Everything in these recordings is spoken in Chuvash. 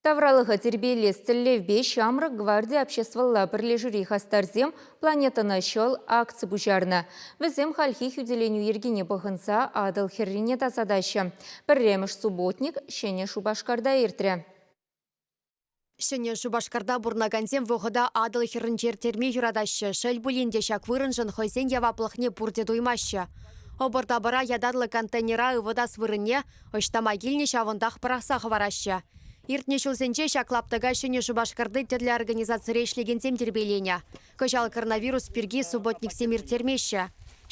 Тавралӑха тирпейлес тӗллевпе Ҫамрӑк гварди обществӑлла пӗрлешӳри хастарсем «Планетӑна ҫӑл» акци пуҫарнӑ. Вӗсем хальхи хӳтӗленӳ йӗркине пӑхӑнса Атӑл хӗррине тасатаҫҫӗ. Пӗрремӗш субботник Ҫӗнӗ Шупашкарта иртрӗ. Ҫӗнӗ Шупашкарта пурӑнакансем вӑхӑта Атӑл хӗрринче ирттерме юратаҫҫӗ. Шел пулин те ҫак вырӑншӑн хӑйсен яваплӑхне пурте туймаҫҫӗ. Ӑпӑр-тапӑра ятарлӑ контейнера ывӑтас вырӑнне Ӑҫта май килнӗ ҫавӑнтах пӑрахса хӑвараҫҫӗ. Иртнӗ ҫулсенче ҫак лаптӑка Ҫӗнӗ Шупашкарти тӗрлӗ организацире ӗҫлекенсем тирпейленӗ. Кӑҫал коронавирус пирки субботниксем ирттермеҫҫӗ.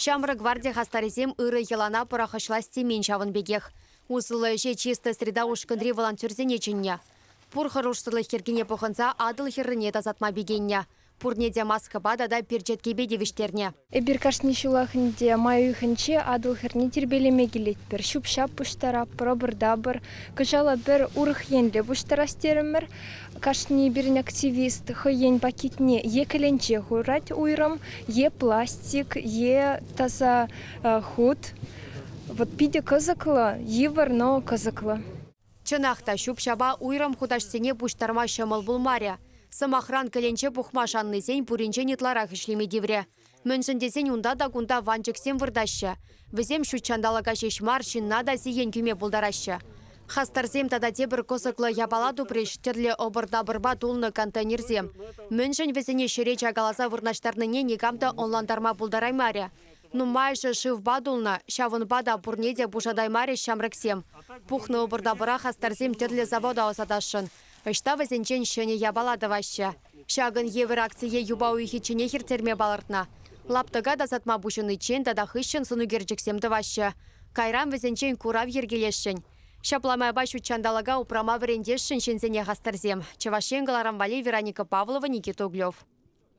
Ҫамрӑк гварди хастарӗсем ырӑ йӑлана пӑрахӑҫлас темен ҫавӑн пекех. Усӑллӑ ӗҫе Чистая среда ушкӑнри волонтерсене чӗннӗ. Пур хӑрушсӑрлӑх йӗркине пӑхӑнса Атӑл хӗррине тасатма пикеннӗ. Пурне те маскӑпа тата перчеткепе тивӗҫтернӗ. Эпир кашни ҫулах ӗнтӗ май уйӑхӗнче Атӑл хӗрне тирпейлеме килетпӗр. Ҫӳп-ҫап пуҫтаратпӑр, ӑпӑр-тапӑр. Кӑҫал пӗр урӑх енле пуҫтарас терӗмӗр. Кашни пирӗн активист хӑйӗн пакетне е кӗленче хурать уйрӑм, е пластик, е таса хут. Вот питӗ кӑсӑклӑ, йывӑр, но кӑсӑклӑ. Чӑнах та, ҫӳп-ҫапа уйрӑм хутаҫсене пуҫтарма ҫӑмӑл пулмарӗ. Сӑмахран, кӗленче пухма шаннисен пуринчен ытларах ӗҫлеме тиврӗ. Мӗншӗн тесен унта та кунта ванчӑксем выртаҫҫӗ. Вӗсем ҫут ҫанталӑка ҫеҫ мар, ҫынна та сиен кӳме пултараҫҫӗ. Хастарсем тата тепӗр кӑсӑклӑ япала тупрӗҫ, тӗрлӗ ӑпӑр-тапӑрпа тулнӑ контейнерсем. Мӗншӗн вӗсене ҫӗре чакаласа вырнаҫтарнине никам та ӑнлантарма пултараймарӗ. Нумайӑшӗ шывпа тулнӑ, ҫавӑнпа та пурне те пушатаймарӗҫ ҫамрӑксем. Пухнӑ ӑпӑр-тапӑра хастарсем тӗрлӗ завода ӑсатасшӑн. Ӑҫта вӗсенчен ҫӗнӗ япала тӑваҫҫӗ. Ҫакӑн евӗр акцие юпа уйӑхӗчченех ирттерме палӑртнӑ. Лаптӑка тасатма пуҫӑниччен тата хыҫҫӑн сӑнӳкерчӗксем тӑваҫҫӗ. Кайран вӗсенчен курав йӗркелесшӗн. Ҫапла майпа ҫутҫанталӑка упрама вӗрентесшӗн ҫынсене хастарсем. Чӑваш Ен кӑларӑм валли Вероника Павлова, Никита Углев.